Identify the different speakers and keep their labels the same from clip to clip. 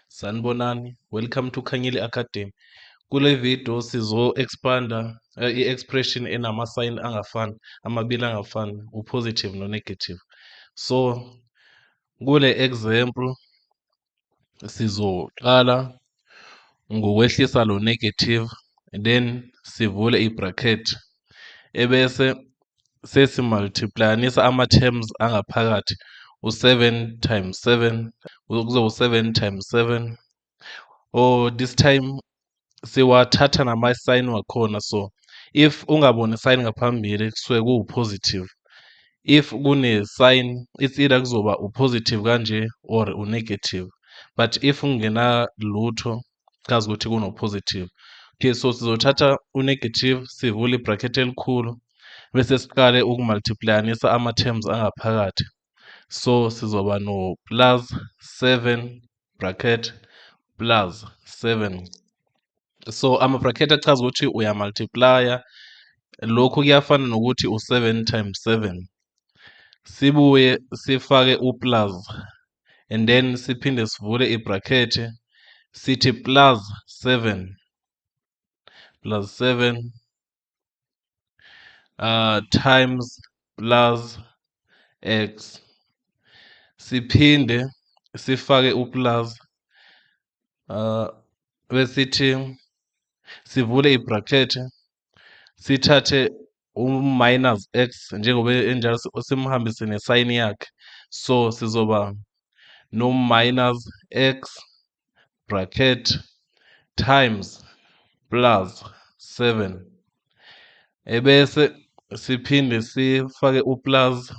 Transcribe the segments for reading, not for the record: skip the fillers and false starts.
Speaker 1: Sanibonani, welcome to Khanyile Academy. Kule video sizo-expanda i-expression enama-sign angafani, amabili angafani, u-positive no-negative. So kule example sizoqala ngokwehlisa lo negative, then sivule i-bracket, ebese sesimultiplyanisa ama-terms angaphakathi, u-7 times 7 kuzoba u-7 times 7. Oh, this time siwathatha nama-sign wakhona. So if ungaboni sign ngaphambili, kusuke kuwu-positive. If kune-sign, it's either kuzoba u-positive kanje or u-negative, but if kungena lutho, chaza ukuthi kuno-positive. Okay, so sizothatha u-negative, sivule i-bracket elikhulu, bese siqale ukumultiplyanisa ama-terms angaphakathi. So sizoba no-plus 7 bracket plus 7. So ama-bracket achaza ukuthi uyamultiplya. Lokhu kuyafana nokuthi u-7 times 7. Sibuye sifake u-plus and then siphinde sivule i-bracket, sithi plus 7 plus 7 times plus x. Siphinde sifake u-plus, besithi sivule i-bracket, sithathe u-minus x njengoba enjalo, simhambise ne-sign yakhe. So sizoba no minus x bracket times plus 7, ebese siphinde sifake u-plus,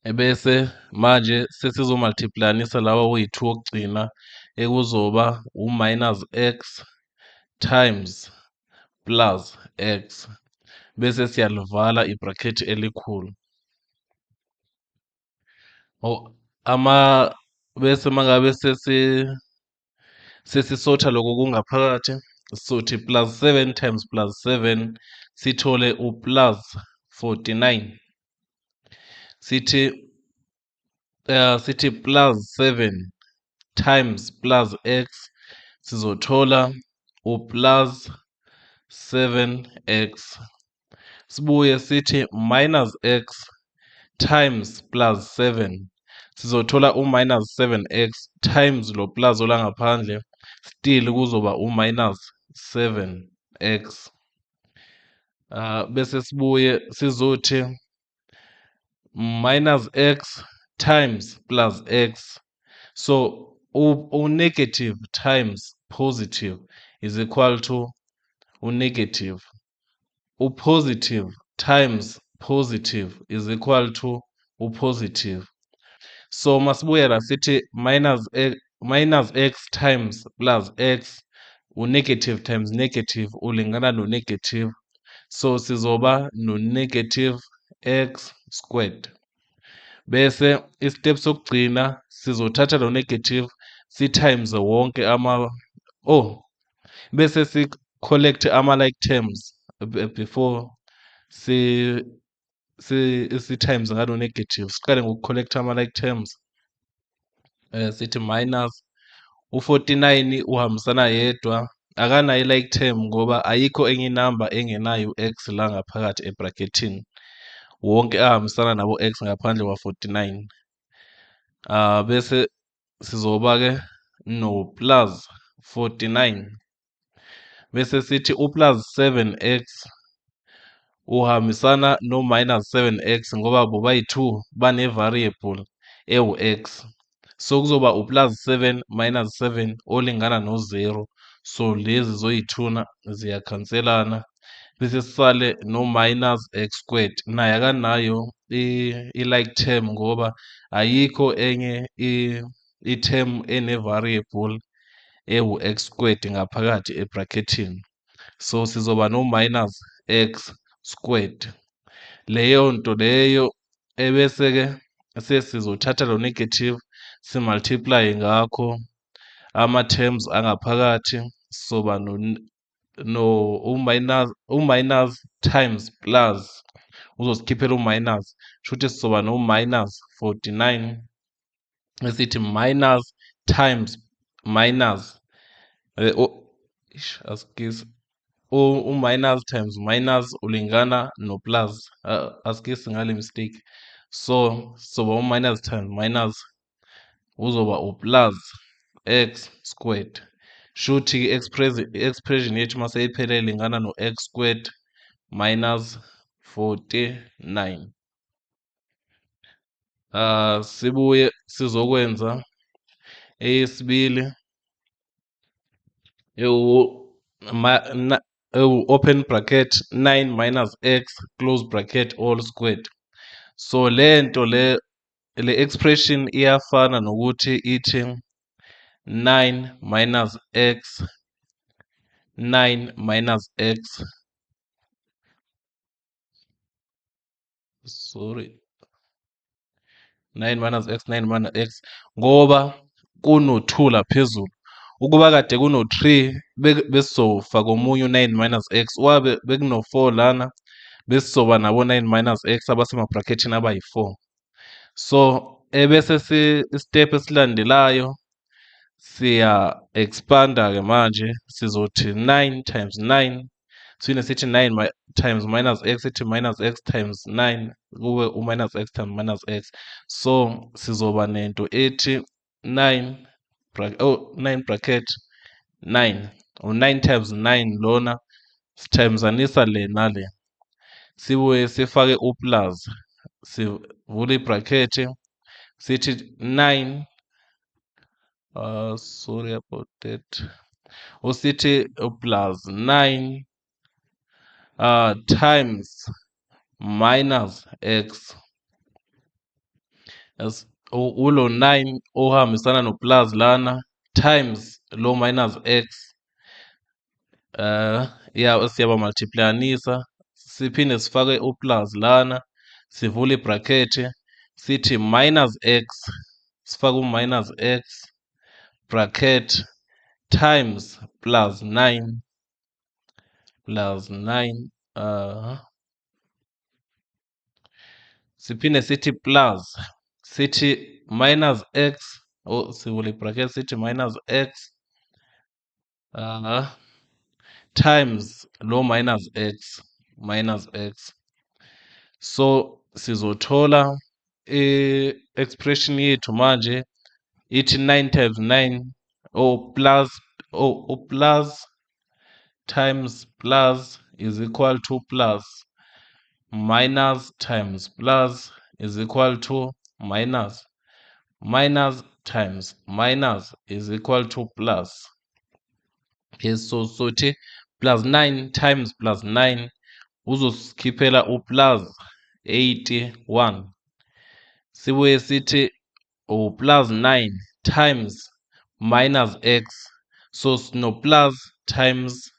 Speaker 1: ebese manje sesizomultiplyanisa lawa oyi-2 okugcina, ekuzoba u-minus x times plus x, bese siyalivala ibhrakhethi elikhulu. Oh, ama bese mangabe sesisotha lokho kungaphakathi, sothi plus 7 times plus 7, sithole u-plus 49. Sithi plus 7 times plus x, sizothola u-plus 7x. Sibuye sithi minus x times plus 7, sizothola u-minus 7x times lo plus ola ngaphandle, still kuzoba u-minus 7x. Bese sibuye sizothi minus x times plus x. So u-negative times positive is equal to u-negative. U-positive times positive is equal to u-positive. So masibuye la, sithi minus x times plus x, u-negative times negative ulingana no-negative. So sizoba no-negative x squared. Bese i-step sokugcina, sizothatha lo negative si-times wonke ama, oh, bese si collect ama like terms before si times ngalo negative. Siqale ngoku-collect ama like terms. Sithi minus u-49, uhambisana yedwa, akanayo i-like term ngoba ayikho enye inamba engenayo u-x la ngaphakathi ebracketini. Wonke ahambisana nabo x ngaphandle kwa-49. Bese sizoba ke no plus 49, bese sithi u-plus 7x uhambisana no-minus 7x ngoba bobayi-2 bane-variable ewu-x. So kuzoba u-plus 7 minus 7 olingana no-0. So lezi zoyi-2 ziyakhanselana, bese sisale no-minus x squared. Naye akanayo i-like term ngoba ayikho enye i-term ene-variable ewu-x squared ngaphakathi ebrackethini. So sizoba no-minus x squared. Leyo nto leyo, ebese-ke sesizothatha lo negative, si-multiply ngakho ama-terms angaphakathi. Soba no u-minus times plus uzosikhiphela u-minus, shuthi sizoba no-minus 49, esithi minus times minus asikisi, u-minus times minus ulingana no-plus. Asikisi ngale mistake. So soba u-minus times minus uzoba u-plus x squared. Shuthi i-expression yethu mase iphelele ilingana no-x squared minus 49. Sibuye sizokwenza eyesibili ewu open bracket 9 minus x close bracket all squared. So lento le expression iyafana nokuthi ithi 9 minus x 9 minus x, sorry, 9 minus x 9 minus x, ngoba kuno-2 la phezulu. Ukuba kade kuno-3 besizofaka omunye u-9 minus x, wabe bekuno-4 lana besizoba nabo 9 minus x abasemabrakethini abayi-4. So ebese step esilandelayo siya expanda ke manje, sizothi 9 times 9, sine sithi 9 times minus x, sithi minus x times 9 kube u-minus x times minus x. So sizoba nento ethi 9 9 bracket 9, u-9 times 9 lona sithemzanisa le nale, sibuye sifake u-plus, sivule i-bracket sithi 9, sorry about that, usithi plus 9 times minus x, as ulo 9 ohambisana no plus lana times lo minus x, ya siyaba multiplyanisa, siphinde sifake u-plus lana, sivule i-bracket sithi minus x, sifake u-minus x bracket times plus 9 plus 9, siphinde sithi plus, sithi minus x, sivule i-bracket sithi minus x times lo minus x minus x. So sizothola i-expression yethu manje ithi 9 times 9 or plus or plus times plus is equal to plus, minus times plus is equal to minus, minus times minus is equal to plus. Okay, so sothi plus 9 times plus 9 uzosikhiphela u-plus 81. Sibuye sithi u-plus 9 times minus x, so sino plus times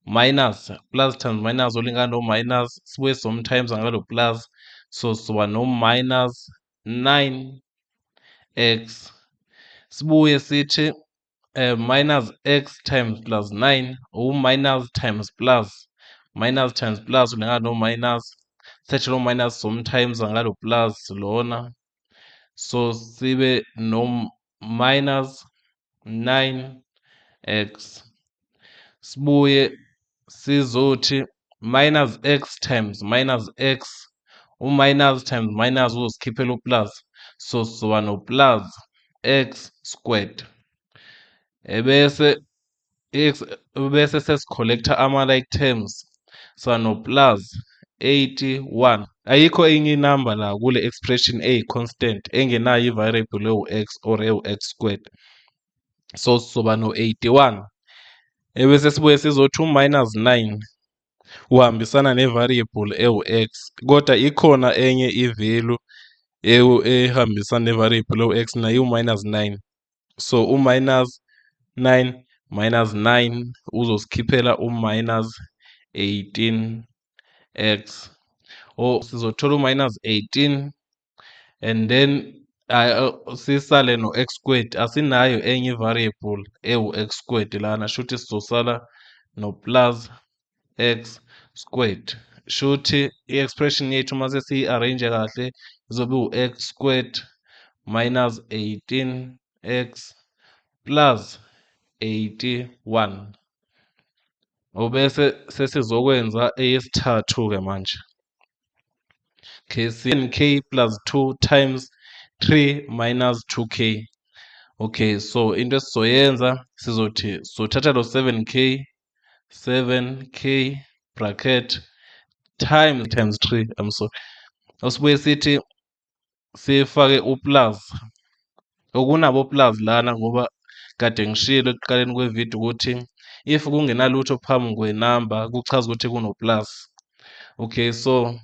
Speaker 1: minus, plus times minus olingana no minus, sibuye sometimes ngalo plus, so siba no minus 9x. Sibuye sithi minus x times plus 9 u minus times plus, minus times plus ulingana no minus, sithathe lo minus sometimes ngalo plus lona, so sibe no minus 9x. Sibuye sizothi minus x times minus x, u-minus times minus uzosikhiphela u-plus, so sizoba no plus x squared. Ebese x bese sesi-collecta ama-like terms, siba no plus 81. Ayikho enye inamba la kule expression eyi-constant engenayo i-variable ewu-x or ewu-x squared, so sizoba no 81. Ebese sibuye sizothi u-minus 9 uhambisana ne-variable ewu-x, kodwa ikhona enye i-value ehambisana ne-variable ewu-x nayo u-minus 9, so u-minus 9 minus 9 uzosikhiphela u-minus 18x, or sizothola u-minus 18 and then sisale no-x squared. Asinayo enye i-variable ewu-x squared lana, shuthi sizosala no-plus x squared. Shuthi i-expression yethu uma sesiyi-arrange kahle izobe iwu-x squared minus 18x plus 81. Obese sesizokwenza eyesithathu-ke manje. Okay, 7k plus 2 times 3 minus 2k. Okay, so into esizoyenza, sizothi sizothatha lo 7k, 7k bracket times 3, I'm sorry. Asibuye sithi sifake u-plus, okunabo plus lana, ngoba kade ngishilo ekuqaleni kwevidiyo ukuthi if kungenalutho phambi kwenamba kuchaza ukuthi kuno-plus. Okay, so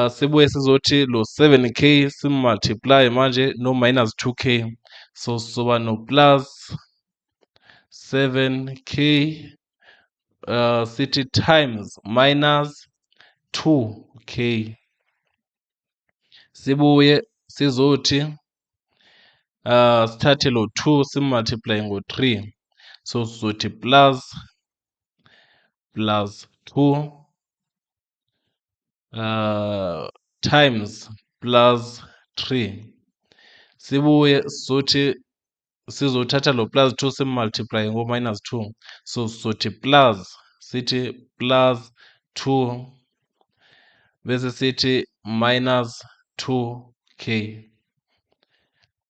Speaker 1: sibuye sizothi lo 7k sim-multiply manje no minus 2k, so sizoba no plus 7k, sithi times minus 2k. Sibuye sizothi sithathe lo 2 sim-multiply ngo-3, so sizothi plus 2 times plus 3. Sibuye sizothi sizothatha lo plus 2 sim-multiply ngo-minus 2, so sizothi plus, sithi plus 2, bese sithi minus 2k.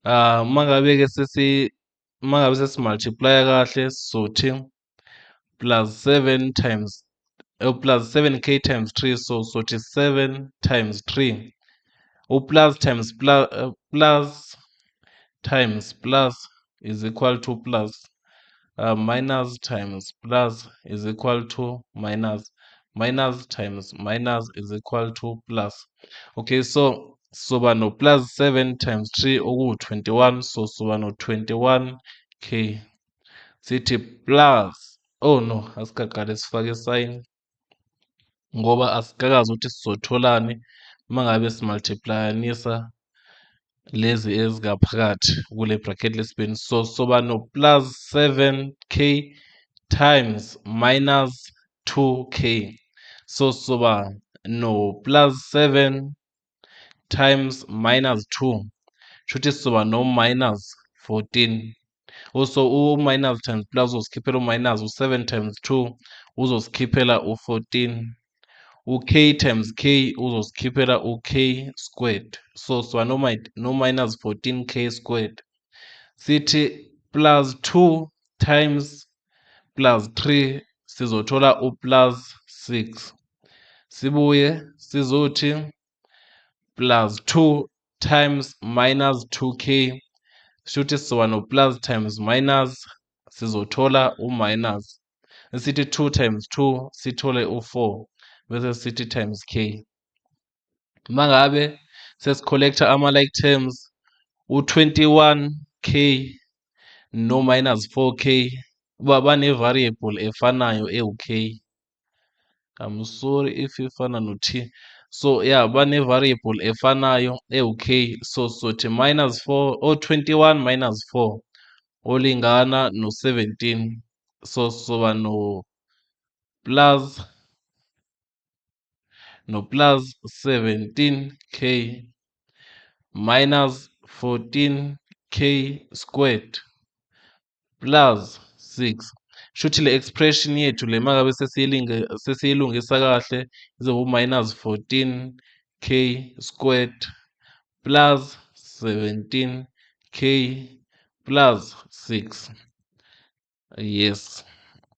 Speaker 1: Uma ngabe-ke sesi uma ngabe sesi-multiply kahle, sizothi plus 7 times plus 7k times 3, so sothi 7 times 3. U-plus times plus, plus times plus is equal to plus, minus times plus is equal to minus, minus times minus is equal to plus. Okay, so soba no plus 7 times 3 okuwu-21, so soba no 21k. Sithi plus, oh no, asikaqale sifake sign ngoba asikakazi ukuthi sizotholani uma ngabe si-multiply-anisa lezi ezingaphakathi kule bracket lesibili. So soba no plus 7k times minus 2k, so soba no plus 7 times minus 2, shuthi sizoba no minus 14. Also u-minus times plus uzosikhiphela u-minus, u-7 times 2 uzosikhiphela u-14, u-k times k uzosikhiphela u-k squared, so siba no minus 14k squared. Sithi plus 2 times plus 3, sizothola u-plus 6. Sibuye sizothi plus 2 times minus 2k, shuthi sizoba no plus times minus, sizothola u-minus. Sithi 2 times 2, sithole u-4, bese sithi times k. Uma ngabe sesi-collecta ama-like terms, u-21k no minus 4k bane-variable efanayo ewu-k. I'm sorry if ifana no-t. So yeah, bane-variable efanayo ewu-k, so sizothi minus 4 or 21 minus 4 olingana no-17, so sizoba no plus 17k minus 14k squared plus 6. Shuthi le expression yethu le, mangabe sesiyilungisa kahle, izoba u-minus 14k squared plus 17k plus 6. Yes.